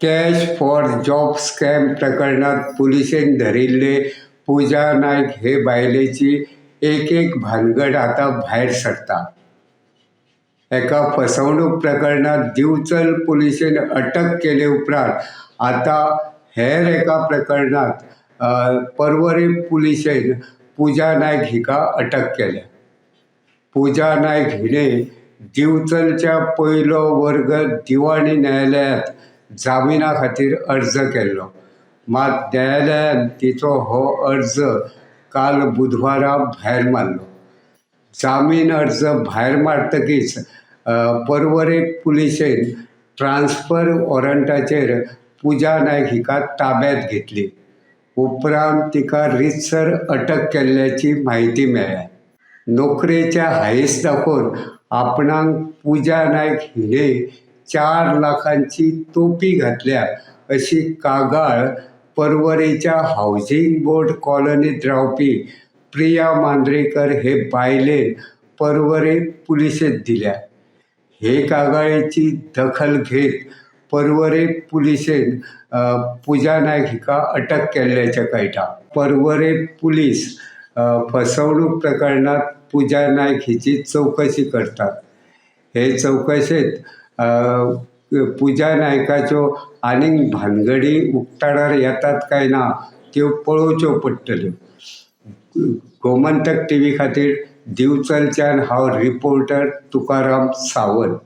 Cash for job scam प्रकरणांत पुलिशेन धरिल्ले पुजा नायक हे बायलेची एक एक भानगड आतां भायर सरता. एका फसवणूक प्रकरणांत दिवचल पुलिशेन अटक केले उपरांत आतां हेर एका प्रकरणांत पर्वरी पुलिशेन पुजा नायक हिका अटक केल्या. पुजा नायक हिणें दिवचलच्या पयलो वर्ग दिवाणी न्यायालयांत जामिना खातीर अर्ज केल्लो. मात न्यायालयान तिचो हो अर्ज काल बुधवारा भायर मारलो. जामीन अर्ज भायर मारतकीच पर्वरे पुलिशेन ट्रान्स्फर वॉरंटाचेर पुजा नायक हिका ताब्यांत घेतली. उपरांत तिका रितसर अटक केल्ल्याची म्हायती मेळ्ळ्या. नोकरेचें हांयस दाखोवन आपणाक पुजा नायक हिणें 4 लाखांची तोपी घातल्या अशी कागाळ पर्वरेच्या हावजिंग बोर्ड कॉलनींत रावपी प्रिया मांद्रेकर हे बायलेन पर्वरे पुलिशेंत दिल्या. हे कागाळेची दखल घेत पर्वरे पुलिशेन पुजा नायक हिका अटक केल्ल्याचें कळटा. पर्वरे पुलीस फसवणूक प्रकरणांत पुजा नायक हिची चवकशी करतात. हे चवकशेंत पुजा नायकाच्यो आनीक भानगडी उक्ताडार येतात काय ना त्यो पळोवच्यो पडटल्यो. गोमंतक टीव्ही खातीर दिवचलच्यान हांव रिपोर्टर तुकाराम सावंत.